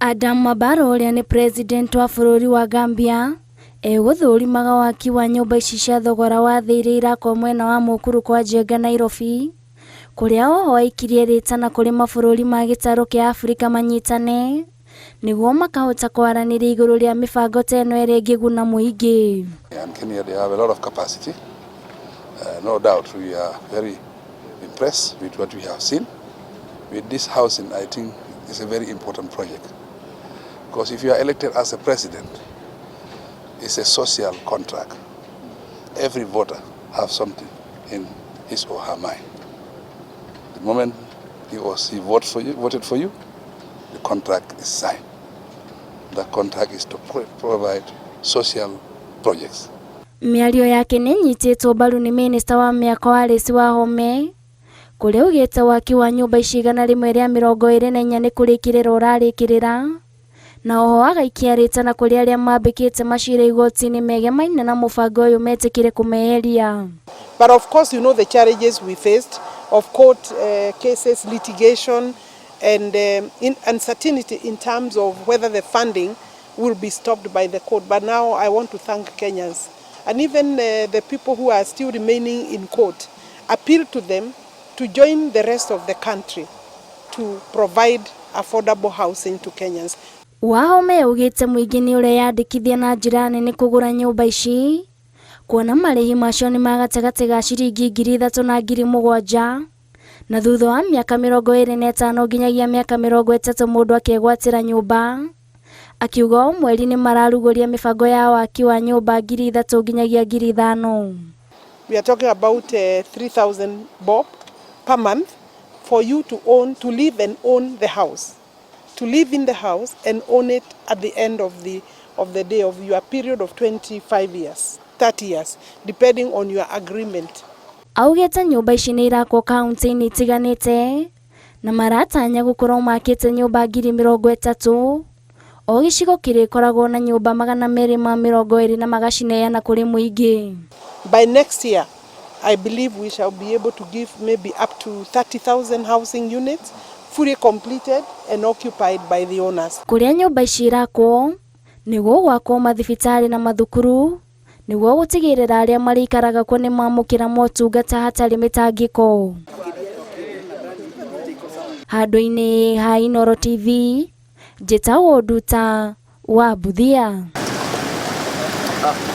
Adama Barrow ũrĩa nĩ president wa bũrũri wa Gambia egũthũrimaga waki wa nyũmba ici cia thogora wa thĩ iria irakwo mwena wa Mukuru kwa Njenga, Nairobi, kũrĩa oho aikirie rĩtana kũrĩ mabũrũri ma gĩtarũ kĩa Afrika manyitane nĩguo makahota kwaranĩria igũrũ rĩa mĩbango ta ĩno ĩrĩa ĩngĩguna mũingĩ. And Kenya, they have a lot of capacity. No doubt we are very impressed with what we have seen. With this housing, I think is a very important project. Because if you are elected as a president, it's a social contract. Every voter has something in his or her mind. The moment he or she voted for you, the contract is signed. The contract is to provide social projects. Mĩario yake nĩ ĩnyitĩtwo mbaru nĩ minista wa mĩako Alice Wahome, kũrĩa augĩte waki wa nyũmba ici 124 nĩ kũrĩkĩrĩra ũrarĩkĩrĩra, na oho agaikia rĩtana kũrĩ arĩa mambĩkĩte macira igoti-inĩ megemaine na mũbango ũyũ metĩkĩre kũmeheria. But of course, you know the challenges we faced of court cases, litigation, and uncertainty in terms of whether the funding will be stopped by the court. But now I want to thank Kenyans and even the people who are still remaining in court, appeal to them to join the rest of the country to provide affordable housing to Kenyans. Wahome augĩte mũingĩ nĩ ũreyandĩkithia na njĩra nene kũgũra nyũmba ici, kuona marĩhi macio nĩ ma gatagatĩ ga ciringi 3,000 na 7,000, na thutha wa mĩaka 25 nginyagia mĩaka 30 mũndũ akegwatĩra nyũmba. Akiuga o mweri nĩ mararugũria mĩbango ya waki wa nyũmba 3,000 nginyagia 5,000. We are talking about 3,000 bob per month for you to own, to live and own the house. To live in the house and own it at the end of the day of your period of 25 years, 30 years, depending on your agreement. Augĩte nyũmba ici nĩ irakwo kaunti-inĩ itiganĩte na maratanya gũkorwo makĩte nyũmba 30,000. O gĩcigo kĩrĩkoragwo na nyũmba 220 na magacineana kũrĩ mũingĩ. By next year, I believe we shall be able to give maybe up to 30,000 housing units fully completed and occupied by the owners. Kũrĩa nyũmba ici irakwo nĩguo gwakwo mathibitarĩ na mathukuru nĩguo gũtigĩrĩra arĩa marĩikaraga kuo nĩ mamũkĩra motungata hatarĩ mĩtangĩko. Handũ-inĩ ha Inooro TV, njĩtagwo Nduta wa Mbuthia.